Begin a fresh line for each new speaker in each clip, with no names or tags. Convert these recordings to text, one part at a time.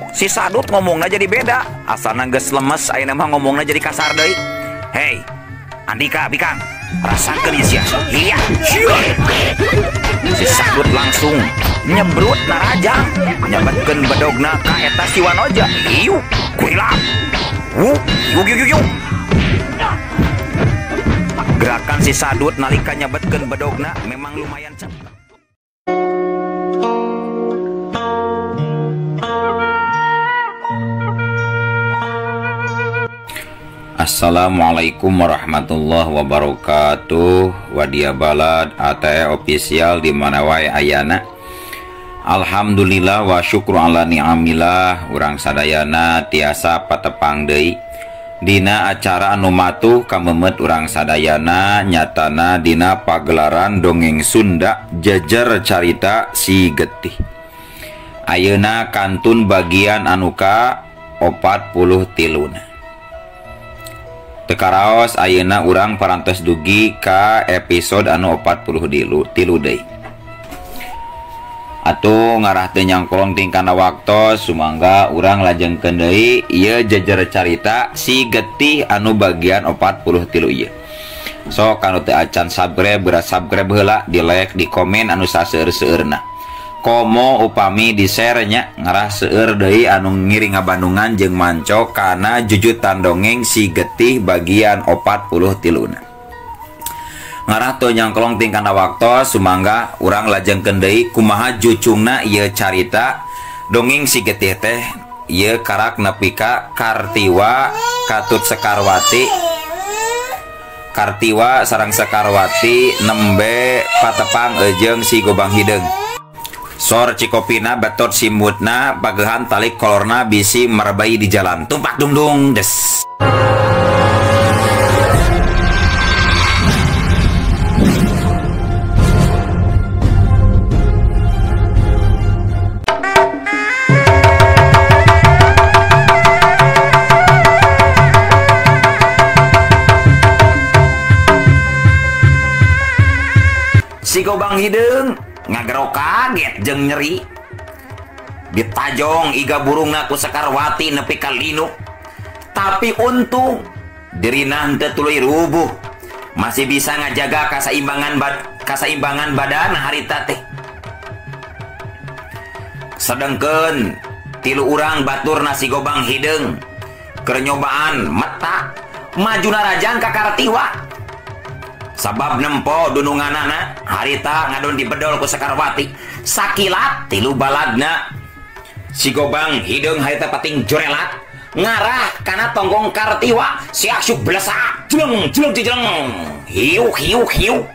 Si Sadut ngomongna jadi beda. Asalna geus lemes ayeuna mah ngomongna jadi kasar deui. Hei, Andika bikang, rasakeun ieu sia. Iya. Si Sadut langsung nyebrut narajang, nyabetkeun bedogna ka eta si Wanoja. Iu, kurilap. Wuh, yuk yuk yuk. Gerakan si Sadut nalika nyabetkeun bedogna memang lumayan cepat.
Assalamualaikum warahmatullahi wabarakatuh. Wadia Balad ATE official di mana wae ayana. Alhamdulillah wa syukru ala ni'amillah, urang sadayana tiasa patepang deui dina acara anu matuh kamemet urang sadayana, nyatana dina pagelaran dongeng Sunda jejer carita si getih. Ayeuna kantun bagian anu ka 43. Tekaraos ayeuna urang parantos dugi ka episode anu 43 deui. Atuh ngarah teu nyangkolong tingkana waktos, sumangga urang lajengkeun deui ieu jejer carita si getih anu bagian 43 ieu. Sok anu teu acan subscribe, berat subscribe heula, di like, di komen anu saseueur-seueurna. Komo upami di share nya ngarah seueur deui anu ngiring ngabandungan jeung manco kana jujutan dongeng si getih bagian 43. Ngarah teu nyangkolong tingkana waktos, sumangga urang lajengkeun deui kumaha jucungna ieu carita dongeng si getih teh ieu karak nepi ka Kartiwa katut Sekarwati. Kartiwa sareng Sekarwati nembe patepang jeung si Gobang Hideung. Sor cikopina betot simutna pagehan tali kolorna bisi merebai di jalan tumpak dungdung des. Si Gobang Hideung ngagero kaget jeung nyeri, ditajong iga burungna ku Sekarwati nepi ka linu. Tapi untung dirina henteu tuluy rubuh, masih bisa ngajaga kasaimbangan badan harita teh. Sedengkeun tilu urang baturna si Gobang Hideung keur nyobaan meta maju narajang ka Kartiwa. Sabab nempo dununganana harita ngadon dibedol ku Sekarwati. Sakilat tilu baladna si Gobang Hideung harita pating jorelat ngarah kana tonggong Kartiwa. Si asyuk blesak jleng jleng jleng hiu hiu hiu.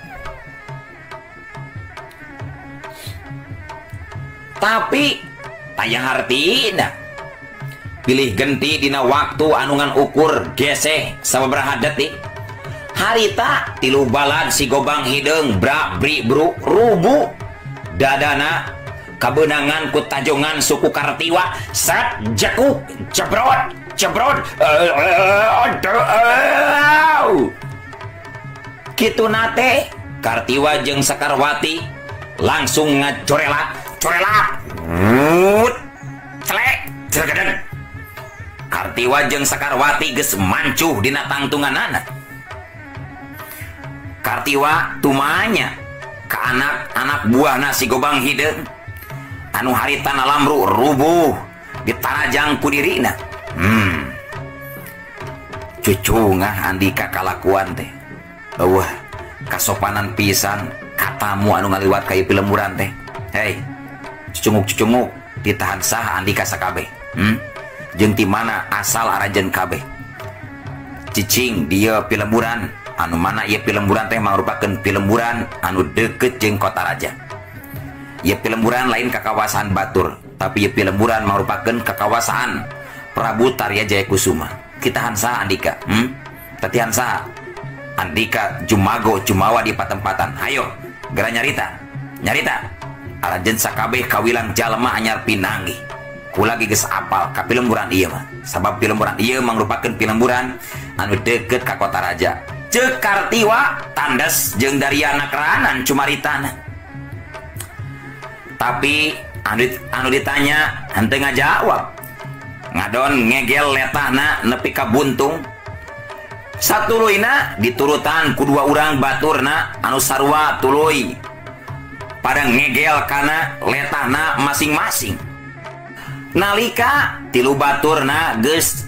Tapi taya hartina pilih genti dina waktu anu ngan ukur geseh sababaraha detik. Harita tilu balad si Gobang Hideung bra bri bru rubu dadana kabeunangan ku tajongan suku Kartiwa. Set jekuk jebrot jebrot kitu nate Kartiwa jeung Sekarwati langsung ngacorelat corelat celek jregeden. Kartiwa jeung Sekarwati geus mancuh dina tangtunganana. Kartiwa tumanya ke anak-anak buahna si Gobang Hideung anu harita nalamru rubuh ditarajang ku dirina. Cucungah Andika kalakuan teh eueuh kasopanan pisan katamu anu ngaliwat ka ieu pilemburan teh. Hei, cucunguk-cucunguk ditahan sah Andika sakabeh. Jeung ti mana asal arajeun kabeh. Cicing dieu pilemburan anu mana ieu pilemburan teh mangrupakeun pilemburan anu deukeut jeung kota raja. Ieu pilemburan lain ka kawasan Batur, tapi ieu pilemburan mangrupakeun kakawasan Prabu Tarya Jaya Kusuma. Kita hansa Andika, Tati hansa Andika Jumago Jumawa di patempatan. Hayo, geura nyarita. Nyarita. Arajeun sakabeh kawilang jalma anyar pinanggih. Kula ge geus apal ka pilemburan ieu mah. Sabab pilemburan ieu mangrupakeun pilemburan anu deukeut ka kota raja. Ceuk Kartiwa tandes jeung Dariana keranan cumaritana. Tapi anu ditanya henteu ngajawab. Ngadon ngegel letahna nepi ka buntung. Satuluyna diturutan ku dua urang baturna anu sarua tuluy pada ngegel kana letahna masing-masing. Nalika tilu baturna geus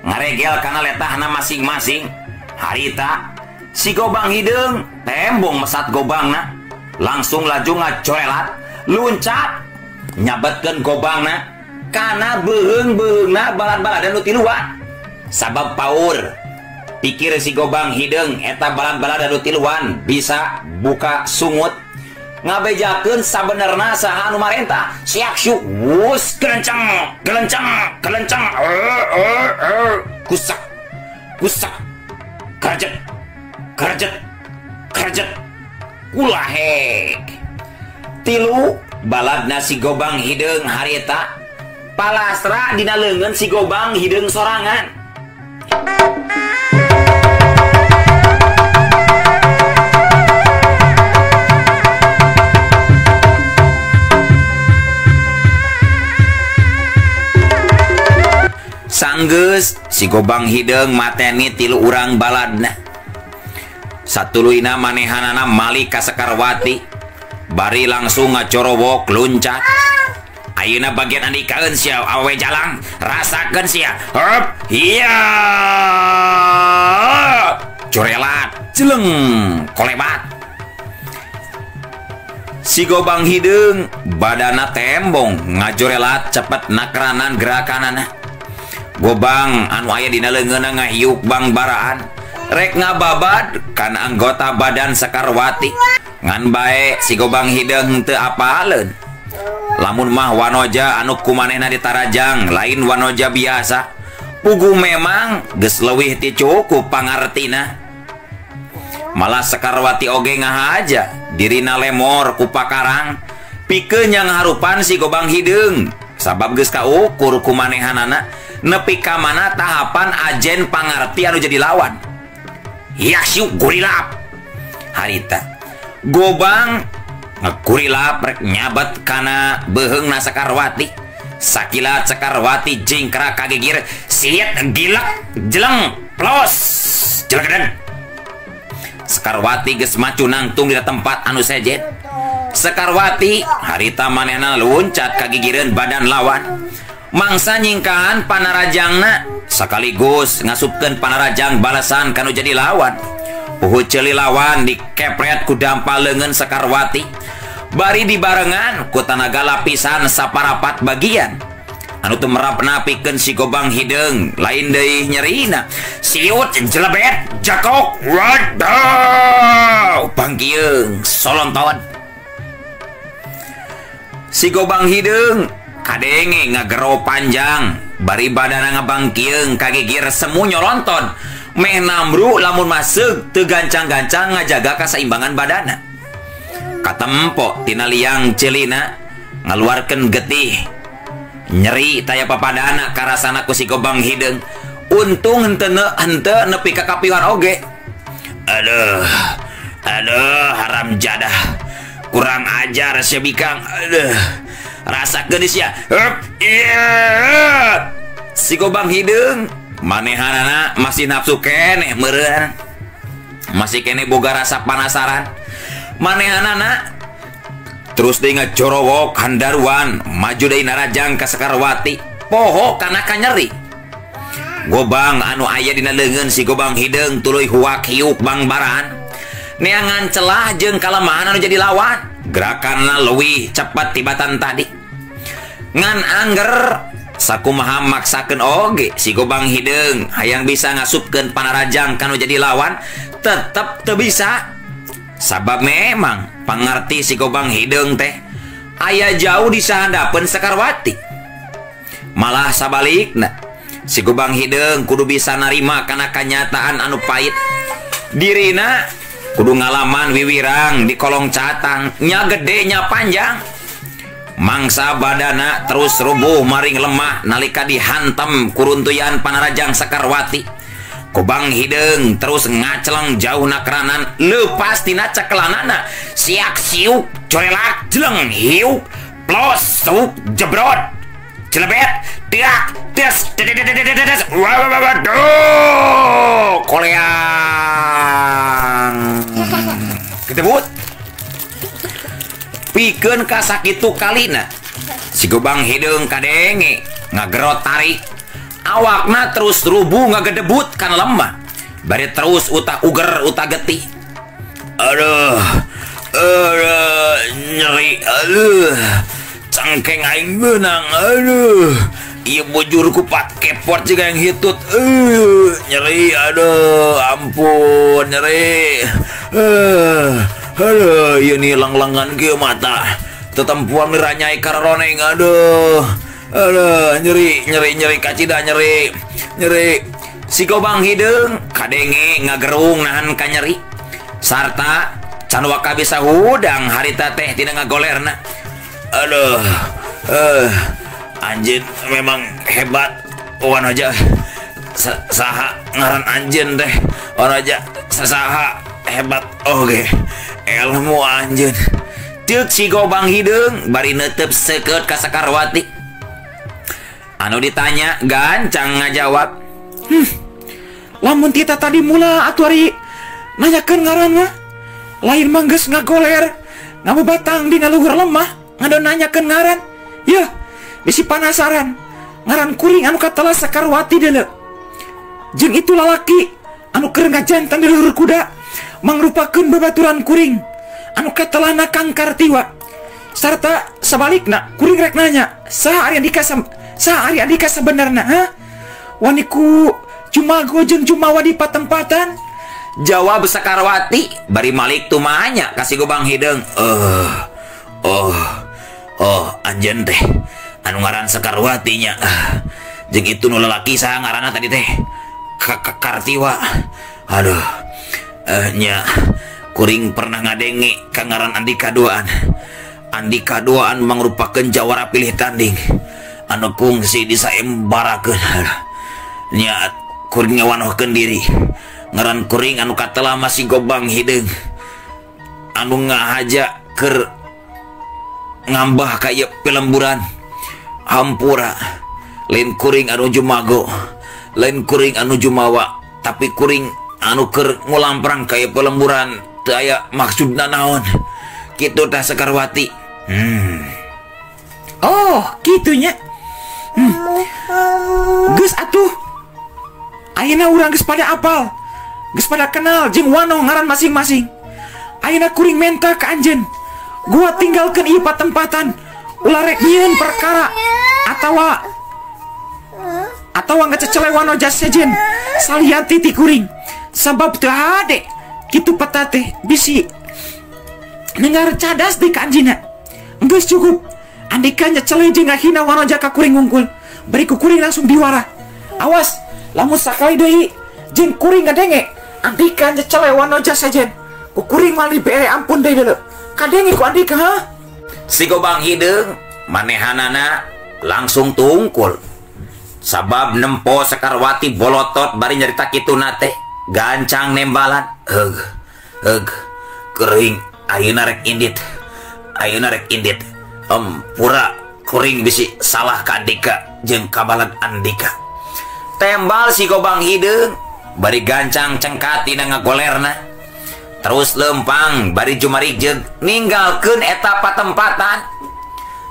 ngaregel kana letahna masing-masing, harita si Gobang Hideung tembong mesat gobangna, langsung laju ngacorelat, luncat nyabetkeun gobangna kana beuheung-beuheungna balad-baladan nu tiluan. Sabab paur pikir si Gobang Hideung eta balad-baladan nu tiluan bisa buka sungut ngabejakeun sabenerna saha anu marentah. Siak siuk wus gelenceng gelenceng gelenceng, kusak kusak kerjet kerjet kerjet kulahek. Tilu baladna si Gobang Hideung harita palastra dina leungeun si Gobang Hideung sorangan. Sanggeus si Gobang Hideung mateni tilu urang baladna. Satuluyna manehanana malik ka Sekarwati, bari langsung ngacorowok luncat. Ayeuna bagian andikaeun sia awe jalang, rasakeun sia. Hup, hiya. Corelat, jeleng, kolebat. Si Gobang Hideung badana tembong ngajorelat cepet nakranan gerakanana. Gobang anu aya dina leungeunna ngahiuk bangbaraan, rek ngababad kana anggota badan Sekarwati. Ngan bae si Gobang Hideung teu apaleun. Lamun mah wanoja anu kumanehna ditarajang lain wanoja biasa. Puguh memang geus leuwih ti cukup pangartina. Malah Sekarwati oge ngahaja dirina lemor ku pakarang pikeun nyangharupan si Gobang Hideung sabab geus kaukur kumanehanana nepi ka mana tahapan ajen pangarti anu jadi lawan. Hiasiu gurilap harita Gobang ngagurilap rek nyabat kana beuheungna Sekarwati. Sakilat Sekarwati jingkrak kagigir siet gilak jeleng plos jelegeden. Sekarwati geus macu nangtung di tempat anu sejen. Sekarwati harita manehna luncat kagigireun badan lawan. Mangsa nyingkahan panarajangna sekaligus ngasupkeun panarajang balasan kanu jadi lawan. Puhu ceuli lawan dikepret ku dampal leungeun Sekarwati. Bari dibarengan ku tanaga lapisan saparapat bagian. Anu teu merapna pikeun si Gobang Hideung lain deui nyerina. Siut jelebet jakok waduh pangkieung solonton. Si Gobang Hideung kadenge ngagero panjang bari badana ngabangkieung kagigir semu nyolonton. Meh namru lamun masuk teu gancang-gancang ngajaga kasaimbangan badana. Katempo tina liang celina ngaluarkeun getih. Nyeri taya papadana karasana ku si Gobang Hideung. Untung henteu nepi ka kapiwan oge. Aduh, aduh haram jadah. Kurang ajar sia bikang. Aduh. Rasakeun sia. Hup, iya. Si Gobang Hideung manehanana masih nafsu keneh meureun. Masih keneh boga rasa panasaran. Manehanana terus deui ngacorowok handaruan maju deui narajang ka Sekarwati. Poho kana kanyeri. Gobang anu aya dina leungeun si Gobang Hideung tuluy huak hiuk bangbaraan. Neangan celah jeung kalemahan anu jadi lawan. Gerakanna leuwih cepat tibatan tadi. Ngan angger sakumaha maksakeun oge si Gobang Hideung hayang bisa ngasupkeun panarajang kanu jadi lawan tetep teu bisa. Sabab memang pangarti si Gobang Hideung teh aya jauh di sahandapeun Sekarwati. Malah sabalikna si Gobang Hideung kudu bisa narima kana kanyataan anu pahit. Dirina kudu ngalaman wiwirang di kolong catang nya gede nya panjang. Mangsa badana terus rubuh maring lemah nalika dihantam kuruntuyan panarajang Sekarwati. Gobang Hideung terus ngaceleng jauh nakranan lepas tina cekelanana. Siak siuk corelak jeleng hiuk plos suk jebrot Celebet tiak tes tes waduh koleang ketebut pikeun ka sakitu kalina si Gobang Hideung kadenge ngagerot tarik awakna terus rubuh ngagedebut kana lemah bari terus utah uger utah getih. Aduh aduh nyeri aduh cangkeng aing beunang aduh ieu bujur kupat kepot juga yang hitut nyeri aduh ampun nyeri aduh ieu nih lang-langan kieu mata tetempuan miranyai karoneng aduh aduh nyeri nyeri nyeri kacida nyeri nyeri. Si Gobang Hideung kadenge ngagerung nahan ka nyeri sarta can waka bisa hudang harita teh tina ngagolerna. Aduh anjeun memang hebat Wanoja saha ngaran anjeun teh Wanoja saha hebat oge ilmu anjeun. Ceuk si Gobang Hideung bari neuteup seukeut ka Sekarwati. Anu ditanya gancang ngajawab. Lamun tita tadi mula atuh ari nanyakeun ngaranna lain mah geus ngagoler ngabubatang dina luhur lemah ngado nanyakeun ngaran. Yeuh bisi panasaran ngaran kuring anu katala Sekarwati deuleu jeung itu lalaki anu keur ngajantan di luhur kuda mangrupakeun babaturan kuring anu katelahna Kang Kartiwa. Sarta sabalikna kuring rek nanya saha ari Andika saha ari Andika sabenerna ha wani ku Jumago jeung Jumawa di patempatan. Jawab Sekarwati bari malik tumanya ka si Gobang Hideung. Oh anjeun teh anu ngaran Sekarwati nya jeung itu nu lalaki saha ngaranna tadi teh Kartiwa. Aduh nya kuring pernah ngadenge ka ngaran Andika duaan. Andika duaan mangrupakeun jawara pilih tanding anu kungsi disaembarakeun. Nya kuring ngawanohkeun diri ngaran kuring anu katelah masih Gobang Hideung anu ngahaja keur ngambah ka ieu pilemburan hampura. Lain kuring anu Jumago lain kuring anu Jumawa tapi kuring anu keur ngulamprang ka ieu pilemburan teu aya maksudna naon kitu tah Sekarwati. Oh kitunya. Geus atuh ayeuna urang geus pada apal geus pada kenal jeung wano ngaran masing-masing. Ayeuna kuring menta ka anjeun gua tinggalkeun ieu patempatan ulah rek nyieun perkara atawa ngececele wanoja sejen salianti ti kuring sabab teu hade kitu peta teh bisi nengar cadas di ka anjeunna. Geus cukup Andika nyecele jeung ngahina wanoja ka kuring ngungkul bari ku kuring langsung diwara. Awas lamun sakali deui jeung kuring ngadenge Andika nyecele wanoja sejen ku kuring mah dibere ampun deui deuleu. Kadenge ku Andika ha. Si Gobang Hideung manehanana langsung tungkul sabab nempo Sekarwati bolotot bari nyarita kituna teh gancang nembalan. Heug heug kering ayeuna rek indit ayeuna rek indit pura kuring bisi salah ka Andika jeung kabalan Andika. Tembal si Gobang Hideung bari gancang cengkat dina ngagolerna terus lempang bari jumarijeg ninggalkeun eta patempatan.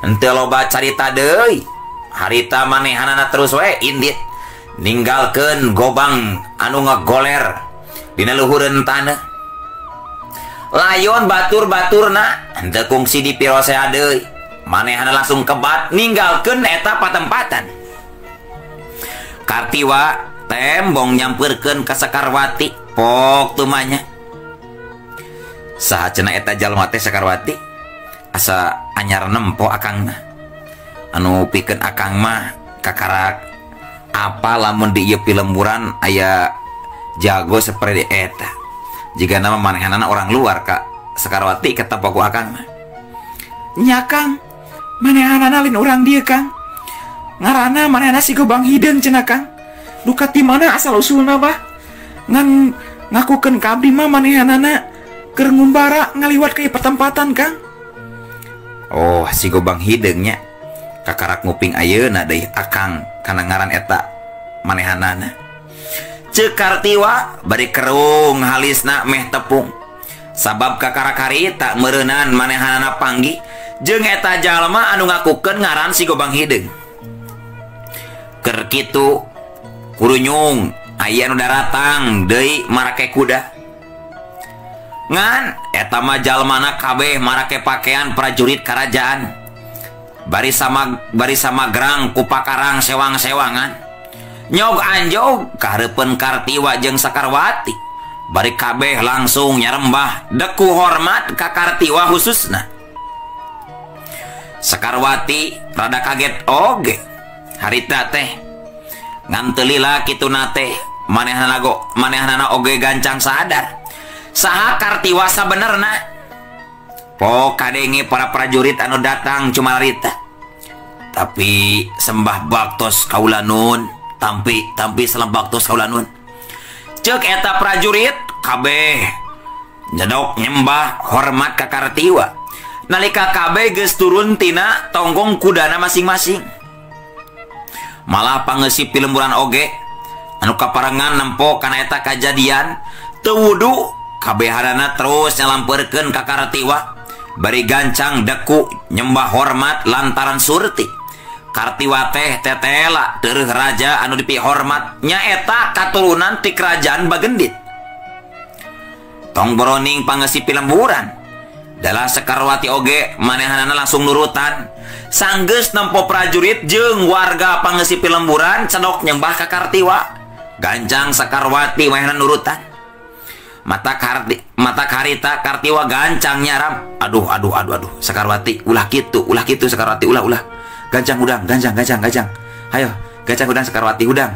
Henteu loba carita deui harita manehanana terus we indit ninggalkeun Gobang anu ngagoler dina luhureun taneuh. Layon batur-baturna henteu kungsi dipirosea deui manehana langsung kebat ninggalkeun eta patempatan. Kartiwa tembong nyampeurkeun ka Sekarwati pok tumanya. Saha cenah eta jalma teh Sekarwati asa anyar nempo akangna anu pikeun akang mah kakarak apa lamun di ieu pilemburan aya jago seperti eta jika nama manehanana orang luar ka Sekarwati ketapa ku akang mah. Nya Kang manehanana lain urang dieu Kang ngaranna manehna si Gobang Hideung cenah Kang duka ti mana asal usulna bah ngan ngakukeun ka abdi mah manehanana keur ngumbara ngaliwat ka ieu patempatan Kang. Oh si Gobang Hideung nya Kakarak nguping ayeuna deui akang kana ngaran eta manehanana. Ceuk Kartiwa bari kerung halisna meh tepung. Sabab kakarak harita meureunan manehanana panggih jeung eta jalma anu ngakukeun ngaran si Gobang Hideung. Keur kitu kurunyung aya nu daratang deui marake kuda. Ngan eta mah jalmana kabeh marake pakaian prajurit kerajaan. Bari sama gerang ku pakarang sewang-sewangan. Nyog anjog kahareupeun Kartiwa jeung Sakarwati. Bari kabeh langsung nyarembah deku hormat ka Kartiwa khususna. Sakarwati rada kaget oge harita teh. Ngan teu lila kituna teh manehanana oge gancang sadar. Saha Kartiwa sabenerna? Po kadenge para prajurit anu datang cumarita. Tapi sembah baktos kaula nun, tampi salam baktos kaula nun. Ceuk eta prajurit kabeh nyedok nyembah hormat ka Kartiwa. Nalika kabeh geus turun tina tonggong kudana masing-masing. Malah pangeusi pilemburan oge anu kaparengan nempo kana eta kajadian teu wudu kabehanana terus nyalampeurkeun ka Kartiwa bari gancang deku nyembah hormat lantaran surti. Kartiwa teh tetela tereuh raja anu dipihormat nyaeta katurunan ti kerajaan Bagendit. Tong boroning pangeusi pilemburan dalah Sekarwati oge manehanana langsung nurutan. Sanggeus nempo prajurit jeung warga pangeusi pilemburan cedok nyembah ka Kartiwa. Gancang Sekarwati manehanana nurutan. Mata harita Kartiwa gancang nyaram. Aduh aduh aduh aduh Sekarwati ulah kitu Sekarwati ulah ulah. Gancang hudang, gancang gancang gancang. Hayo, gancang hudang Sekarwati hudang.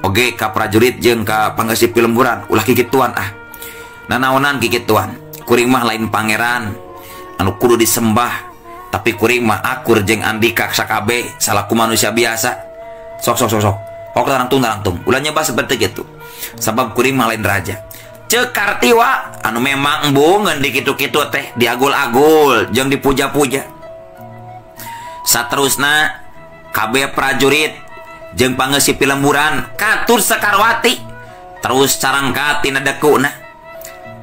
Oge ka prajurit jeung ka pangeusi pilemburan ulah kikituan ah. Nanaonan kikituan. Kuring mah lain pangeran anu kudu disembah, tapi kuring mah akur jeung andika sakabe salaku manusia biasa. Sok sok sok sok. Pok tarangtung. Ulah nyebah seperti gitu. Sabab kuring mah lain raja. Ceuk Kartiwa anu memang embungeun di kitu-kitu teh diagul-agul jeung dipuja-puja. Saterusna kabeh prajurit jeung pangeusi pilemburan katur Sekarwati terus carangkat tina dekuna.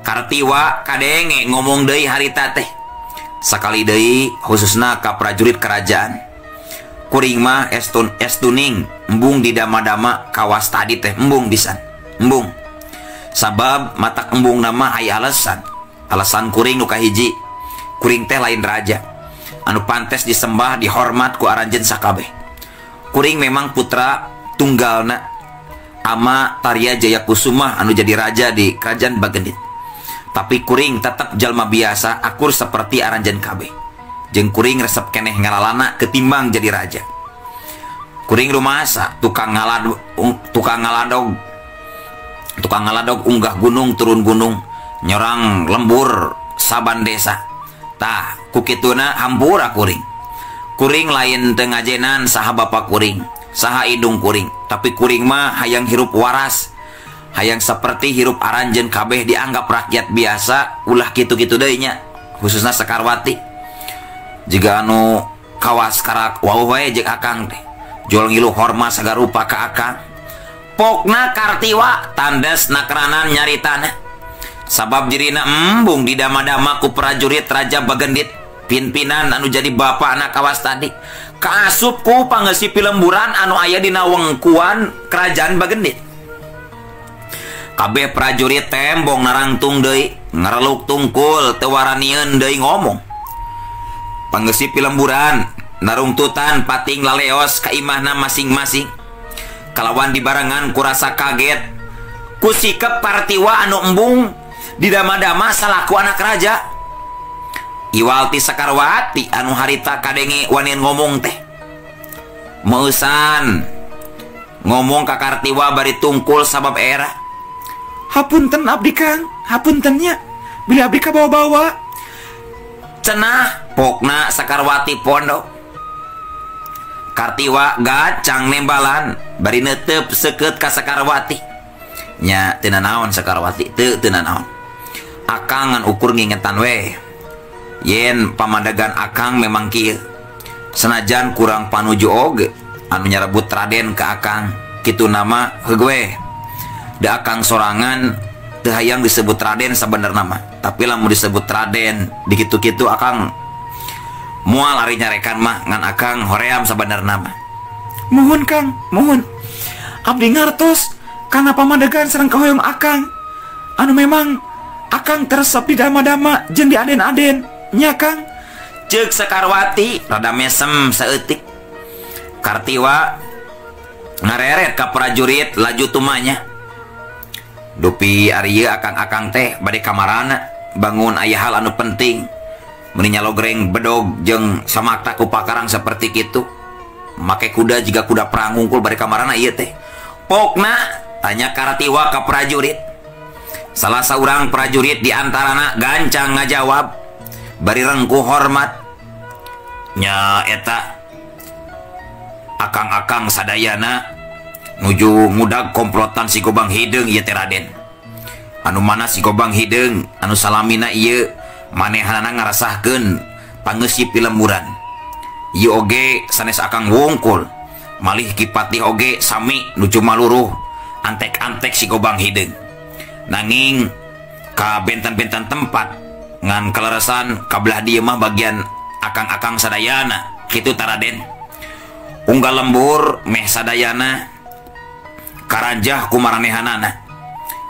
Kartiwa kadenge ngomong deui harita teh. Sakali deui khususna ka prajurit kerajaan. Kuring mah estuning embung di dama-dama kawas tadi teh embung pisan. Embung. Sabab matak embung nama aya alasan. Alasan kuring nu kahiji. Kuring teh lain raja anu pantes disembah dihormat ku aranjeun sakabeh. Kuring memang putra tunggalna ama Tarya Jaya Kusuma anu jadi raja di kerajaan Bagendit. Tapi kuring tetep jalma biasa akur seperti aranjeun kabeh. Jeung kuring resep keneh ngalalana ketimbang jadi raja. Kuring rumasa tukang ngaladog unggah gunung turun gunung nyorang lembur saban desa. Tah kukituna hampura kuring. Kuring lain teu ngajenan saha bapa kuring, saha idung kuring, tapi kuring mah hayang hirup waras, hayang seperti hirup aranjeun kabeh dianggap rakyat biasa, ulah kitu-kitu deui nya, khususna Sekarwati. Jiga anu kawas karak wauh wae jeung akang teh. Jol ngilu hormat sagarupa ka akang. Pokna Kartiwa tandes nakranan nyaritana. Sabab dirina embung didama-dama ku prajurit Raja Bagendit pimpinan anu jadi bapak anak kawas tadi. Kaasup ku pangeusi pilemburan anu aya dina wengkuan kerajaan Bagendit. Kabeh prajurit tembong narangtung deui, ngareluk tungkul teu waranieun deui ngomong. Pangeusi pilemburan narungtutan pating laleos ka imahna masing-masing. Kalawan dibarengan kurasa kaget ku sikep Kartiwa anu embung didama-dama salaku anak raja. Iwal ti Sekarwati anu harita kadenge wanian ngomong teh. Meusan ngomong ka Kartiwa bari tungkul sabab era. Hapunten abdi Kang, hapunten nya. Bila abdi kabawa-bawa. Cenah pokna Sekarwati pondok. Kartiwa gacang nembalan bari neuteup seukeut ka Sekarwati. Nya teu nanaon Sekarwati, teu nanaon. Akang ngan ukur ngingetan we. Yen pamadegan akang memang kieu. Senajan kurang panuju oge anu nyarebut Raden ka akang kitu nama heuh we. Da akang sorangan teu hayang disebut Raden sabenerna mah. Tapi lamun disebut Raden dikitu-kitu akang moal ari nyarekan mah ngan akang hoream sabenerna mah.
Mohon Kang, mohon. Abdi ngartos kana pamadegan sareng kahoyong akang. Anu memang akang teresep di dama-dama jeung di aden-aden nya Kang.
Ceuk Sekarwati rada mesem saeutik. Kartiwa ngareret ka prajurit laju tumanya. Dupi ari ieu akang-akang teh bade kamarana bangun aya hal anu penting. Meuni nyalogreng bedog jeung samakta ku pakarang saperti kitu. Make kuda jiga kuda perang ngungkul bade kamarana ieu teh. Pokna tanya Kartiwa ka prajurit. Salah saurang prajurit di antarana gancang ngajawab bari rengkuh hormat. Nya eta akang-akang sadayana nuju ngudag komplotan si Gobang Hideung ieu teh Raden. Anu mana si Gobang Hideung anu salamina ieu manehanana ngarasahkeun pangeusi pilemburan. Ieu oge sanes akang wungkul malih Ki Patih oge sami nuju maluruh antek-antek si Gobang Hideung. Nanging ka benten-benten tempat ngan kaleresan kabelah dieu mah bagian akang-akang sadayana kitu ta Raden. Unggal lembur meh sadayana karanjah ku maranehanana.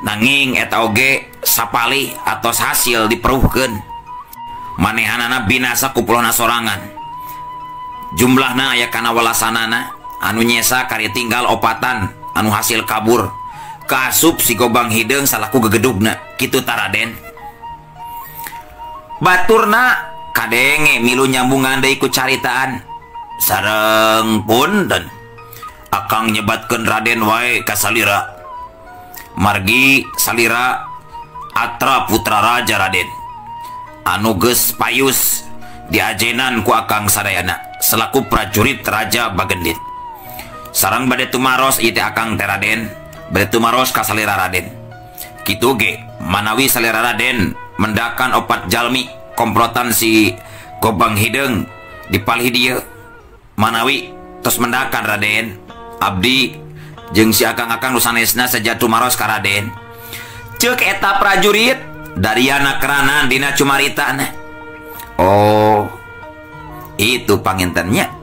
Nanging eta oge sapalih atos hasil diperuhkeun. Manehanana binasa ku pulohna sorangan. Jumlahna aya kana welasanana anu nyesa kari tinggal opatan anu hasil kabur. Kaasup si Gobang Hideung salaku gegedugna kitu ta Raden. Baturna kadenge milu nyambungan deui ku caritaan. Sareng punten akang nyebatkeun Raden wae ka salira. Margi salira atra putra raja Raden anu geus payus diajenan ku akang sadayana selaku prajurit Raja Bagendit. Sareng bade tumaros ieu teh akang teh Raden, bade tumaros ka salira Raden. Kitu ge manawi salira Raden mendakan opat jalmi komplotan si Gobang Hideung dipalih dieu. Manawi tos mendakan Raden, abdi jeung si akang-akang nu sanesna saja tumaros ka Raden. Ceuk eta prajurit dariana kerana dina cumaritana. Oh, itu pangintennya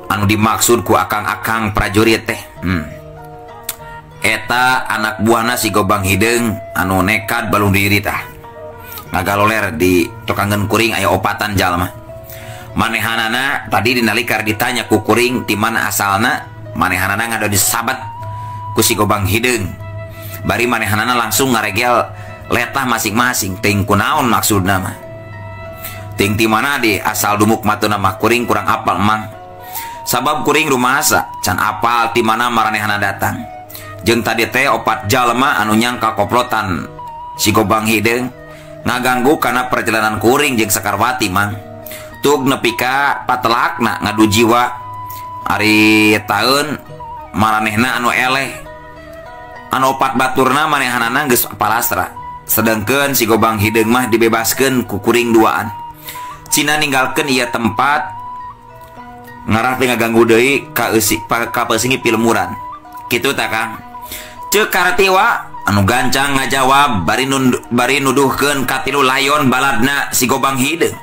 anu dimaksud ku akang-akang prajurit teh. Eta anak buahna si Gobang Hideung anu nekat balung diri tah. Ngagaloler di tokangan kuring aya opatan jalma. Manehanana tadi dinalikar ditanya ku kuring di mana asalna, manehanana ngado disabat ku si Gobang Hideung. Bari manehanana langsung ngaregel letah masing-masing ting kunaon maksudna mah. Ting ti mana di asal dumuk matuna mah kuring kurang apal mang. Sabab kuring rumasa can apal ti mana maranehana datang. Jeung tadi teh opat jalma anu nyangka koplotan si Gobang Hideung ngaganggu kana perjalanan kuring jeung Sekarwati mang. Tug nepi ka patelakna ngadu jiwa ari taun maranehna anu eleh. Anu opat baturna manehanana geus palastra. Sedengkeun si Gobang Hideung mah dibebaskeun ku kuring duaan. Cina ninggalkeun ieu tempat ngarah teh ngaganggu deui ka eusi ka peusingi pilemuran. Kitu ta Kang. Ceuk Kartiwa anu gancang ngajawab bari nuduhkeun ka tilu layon baladna si Gobang Hideung.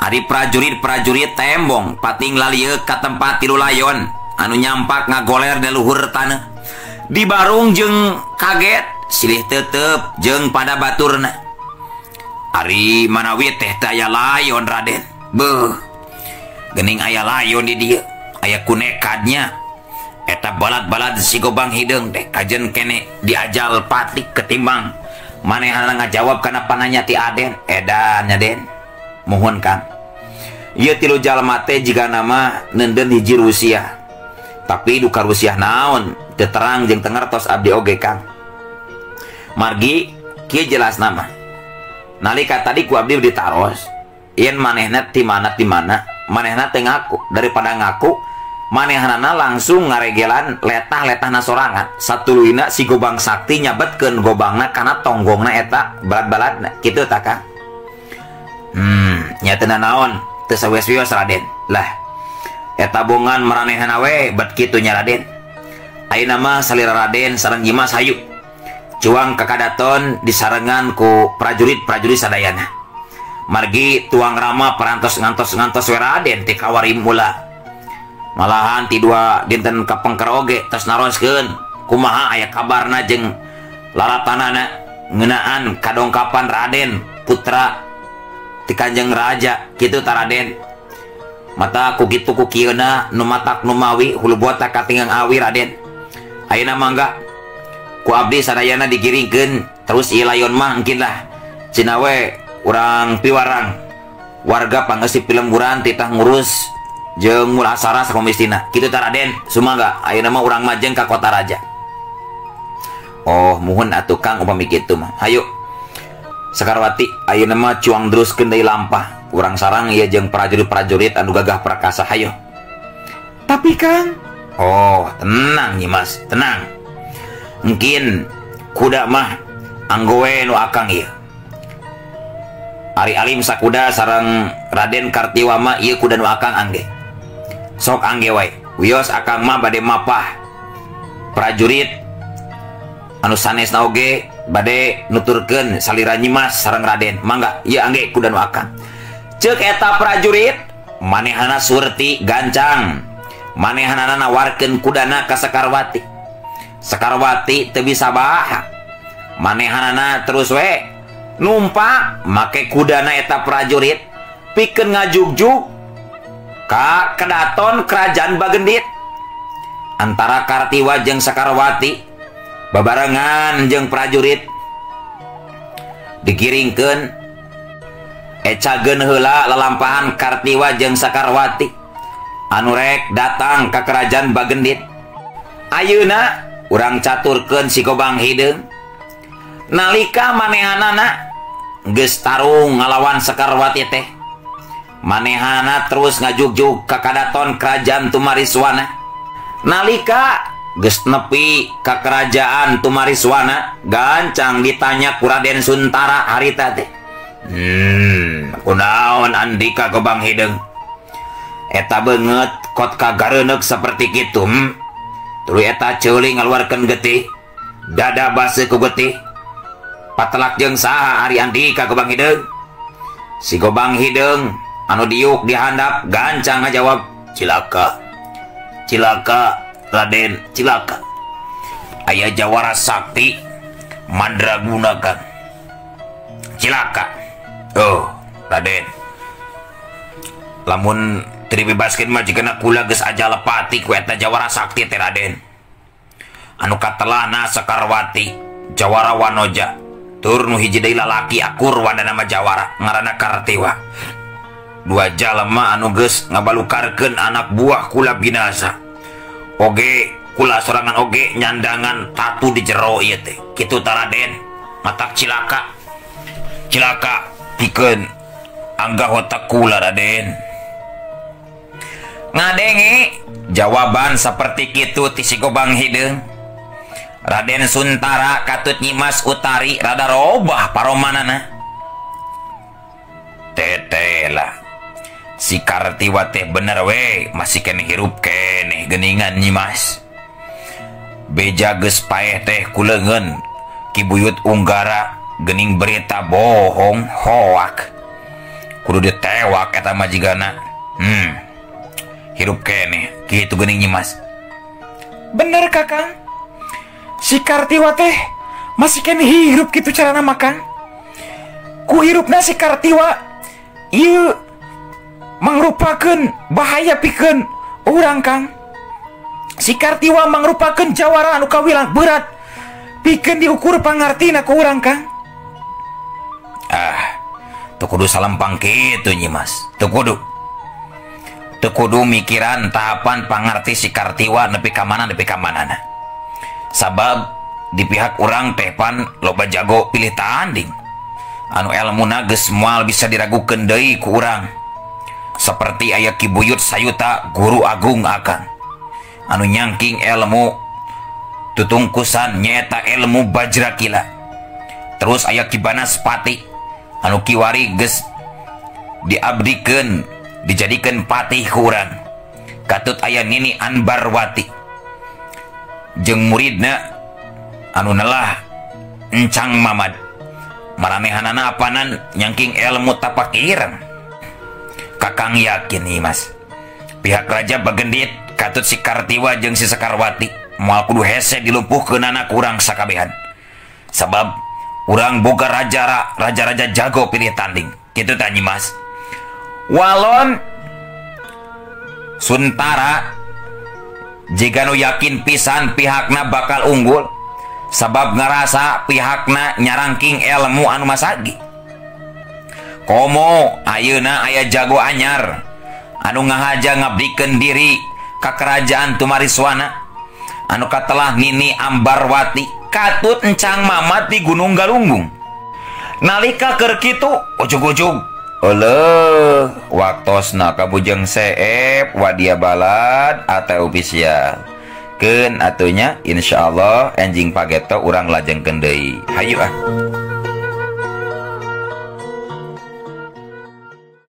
Ari prajurit-prajurit tembong pating lalieuk ka tempat tilu layon anu nyampak ngagoler di luhur taneuh. Dibarung jeung kaget silih tetep jeung pada baturna. Ari manawi teh teh aya layon Raden. Beuh. Geuning aya layon di dieu, aya ku nekadnya. Eta balad-balad si Gobang Hideung teh kajen kene diajal patik ketimbang manehna ngajawab kana pananya ti Aden. Edan nya Den. Mohon Kang. Ieu tilu jalma teh jiga nama neundeun hiji Rusia. Tapi duka Rusia naon teu terang jeung teu ngartos abdi oge Kang. Margi kieu jelas nama. Nalika tadi ku abdi ditaros, yen manehna ti mana manehna teu ngaku. Daripada ngaku, manehanana langsung ngaregelan letah-letahna sorangan. Satuluyna si Gobang Sakti nyabetkeun gobangna kana tonggongna eta balad-baladna. Kitu ta Kang? Nya teu naon. Teu sawios-wios Raden. Lah eta bongan maranehna we bet kitu nya Raden. Ayeuna mah salira Raden sareng Nyimas hayu cuang ka kadaton disarengan ku prajurit-prajurit sadayana. Margi tuang rama parantos ngantos-ngantos we Raden ti kawari mula. Malahan ti dua dinten kapengker oge tos naroskeun kumaha aya kabarna jeung lalatanana ngeunaan kadongkapan Raden putra ti Kanjeng Raja kitu ta Raden. Mata ku kitu ku kieuna nu matak nu mawi hulu botak katinggang awi Raden. Ayeuna mangga ku abdi sadayana digiringkeun terus ieu layon mah engkin lah cenah we urang piwarang warga pangeusi pilemburan titah ngurus jeung mulasara sakumistina kitu ta Raden. Sumangga ayeuna mah urang majeng ka kota raja. Oh muhun atuh Kang upami kitu mah. Hayu Sekarwati ayeuna mah cuang teruskeun deui lampah urang sarang ieu jeung prajurit-prajurit anu gagah prakasa. Hayu.
Tapi Kang.
Oh tenang Nyimas, tenang. Mungkin kuda mah anggowe nu akang ieu. Ari alim sakuda sareng Raden Kartiwa mah ieu kuda nu akang angge. Sok angge wae. Wios akang mah bade mapah prajurit anu sanesna oge bade nuturkeun salira Nyimas sareng Raden. Mangga ieu angge kuda nu akang. Ceuk eta prajurit manehana surti gancang. Manehanana nawarkeun kudana ka Sekarwati. Sekarwati teu bisa baha. Manehanana terus we numpak make kudana eta prajurit pikeun ngajugjug ka kedaton kerajaan Bagendit. Antara Kartiwa jeung Sekarwati babarengan jeung prajurit digiringkeun ecageun heula lalampahan Kartiwa jeung Sekarwati anu rek datang ka kerajaan Bagendit. Ayeuna urang caturkeun si Gobang Hideung. Nalika manehanana geus tarung ngalawan Sekarwati teh, manehana terus ngajugjug ka kadaton kerajaan Tumariswana. Nalika geus nepi ka kerajaan Tumariswana, gancang ditanya ku Raden Suntara harita teh. Kunaon Andika Gobang Hideung? Eta beungeut kot kagareuneg saperti kitu. Tuluy eta ceuli ngaluarkeun getih, dada baseuh ku getih. Patelak jeung saha ari Andika Gobang Hideung? Si Gobang Hideung anu diuk dihandap gancang ngajawab, cilaka, cilaka Raden, cilaka. Aya jawara sakti mandraguna Kang. Cilaka. Oh Raden, lamun teu dibebaskeun mah jigana kula geus aja lepati ku eta jawara sakti teh Raden. Anu katelahna Sekarwati jawara wanoja tur nu hiji deui lalaki akur wandana mah jawara ngaranna Kartiwa. Dua jalema anu geus ngabalukarkeun anak buah kula binasa. Oge kula sorangan oge nyandangan tatu di jero ieu teh. Kitu ta Raden, matak cilaka. Cilaka pikeun anggah otak kula Raden. Ngadenge jawaban seperti kitu ti si Gobang Hideung. Raden Suntara katut Nyimas Utari rada robah paromanana. Teteh lah si Kartiwa teh bener we masih keneh hirup keneh geningan Nyimas. Beja geus paeh teh kuleungeun Ki Buyut Unggara gening berita bohong hoak. Kudu ditewak eta majigana. Hirup keneh kitu geuning Nyimas.
Bener Kakang, si Kartiwa teh masih keneh hirup kitu carana makan. Ku hirupna si Kartiwa ieu mangrupakeun bahaya pikeun urang Kang. Si Kartiwa mangrupakeun jawara anu kawilang berat pikeun diukur pangartina ku urang Kang.
Ah, teu kudu salempang kitu Nyimas, teu kudu. Teu kudu mikiran tahapan pangarti si Kartiwa nepi ka mana nepi ka manana. Sabab di pihak urang teh pan loba jago pilih tanding. Anu elmuna geus moal bisa diragukeun deui ku urang. Seperti aya Ki Buyut Sayuta guru agung akang. Anu nyangking ilmu tutungkusan nyaeta ilmu Bajrakila. Terus aya Ki Banaspati anu kiwari geus diabdikeun Dijadikeun patih ku urang. Katut aya Nini Anbarwati jeung muridna anu nelah Encang Mamad. Maranehanana apanan nyangking ilmu tapak ireng. Kakang yakin nih Mas, pihak Raja Bagendit katut si Kartiwa jeung si Sekarwati moal kudu hese dilumpuhkeunana kurang sakabehan. Sabab urang boga raja-raja jago pilih tanding. Kitu tah Nyi Mas. Walon Suntara jiga nu yakin pisan pihakna bakal unggul sabab ngerasa pihakna nyarangking ilmu anu masagi. Komo ayeuna aya jago anyar anu ngahaja ngabdikeun diri ka kerajaan Tumariswana anu katelah Nini Ambarwati katut Encang Mamad di Gunung Galunggung. Nalika keur kitu ujug-ujug euleuh waktosna kabujeng seep wadia balad atau ofisial. Keun atunya insyaallah enjing pageto urang lajengkeun deui. Hayu ah.